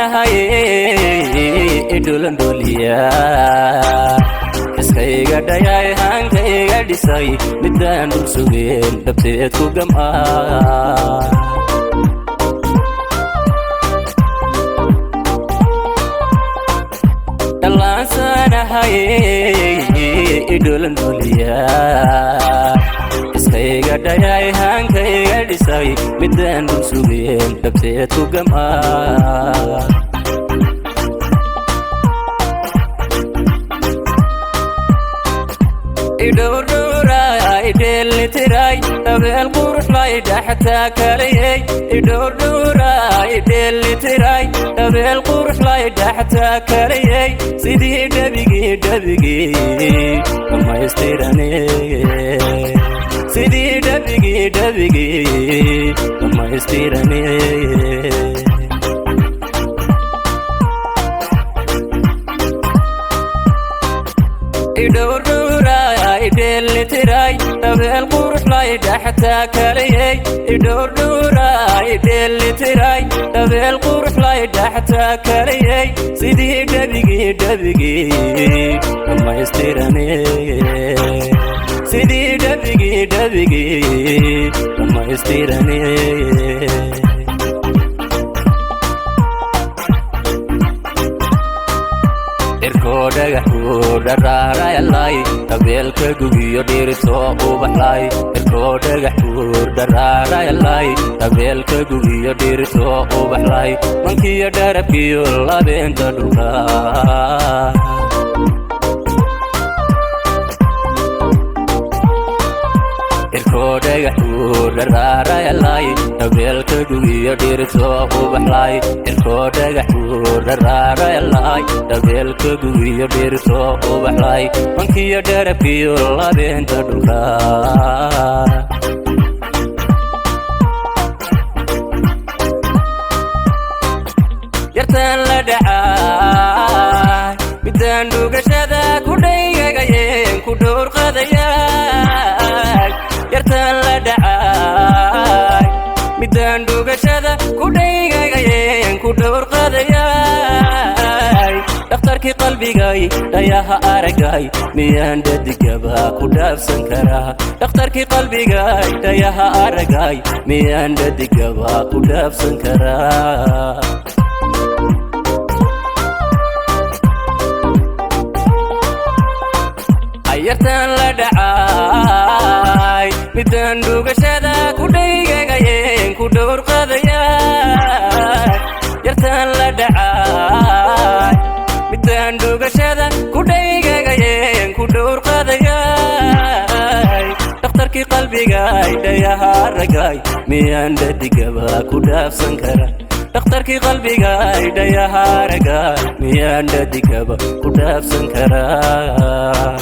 Dhallaansanahay idhulandhuliya, iskayga dhayay, hankayga dhisay, midaan dhul sugeen dhabteed ku gam'aa. Dhallaansanahay idhulandhuliya, iskayga dhayay, hankayga dhisay, midaan dhul sugeen dhabteed ku gam'aa. Idhowrdhowraay dheelitiray, dabeel quruxlay dhaxtaa kalayey. Idhowrdhowraay dheelitiray, dabeel quruxlay dhaxtaa kalayey, sidii dhabigii dhabigii dhammaystirane, sidii dhabigii dhabigii dhammaystirane. Idhowrdhowraay dheelitiray, dabeel quruxlay dhaxtaa kalayey. Idhowrdhowraay dheelitiray, dabeel quruxlay dhaxtaa kalayey, sidii dhabigii dhabigii dhammaystirane, sidii dhabigii dhabigii dhammaystirane. Irkoo dhagax buu dharaarayalay, dabeelka gugiyo dhirtoo ubaxlay. Irkoo dhagax buur dharaarayalay, dabeelka gugiyo dhirtoo ubaxlay, mankiyo dharabkiyo labeenta dhulka. Irkoo dhagax buur dharaarayalay, dabeelka gugiyo dhirtoo ubaxlay. Irkoo dhagax buur dharaarayalay, dabeelka gugiyo dhirtoo ubaxlay, mankiyo dharabkiyo labeenta dhulka. Yartaan la dhacay, midaan dhugashada ku dhaygagayeen, ku dhowr qadayay. Yartaan la dhacay, midaan dhugashada ku dhaygagayeen, ku dhowr qadayay. Dhakhtarkii qalbigay, dhayaha aragay, miyaan dhadigaba ku dhaafsan karaa? Dhakhtarkii qalbigay, dhayaha aragay, miyaan dhadigaba ku dhaafsan karaa? Ayartaan la dhacay, midaan dhugashada ku dhaygagayeen, ku dhowr qadayay. Yartaan la dhacay, midaan dhugashada ku dhaygagayeen, ku dhowr qadayay. Dhakhtarkii qalbigay, dhayaha aragay, miyaan dhadigaba ku dhaafsan kara? Dhakhtarkii qalbigay, dhayaha aragay, miyaan dhadigaba ku dhaafsan karaa?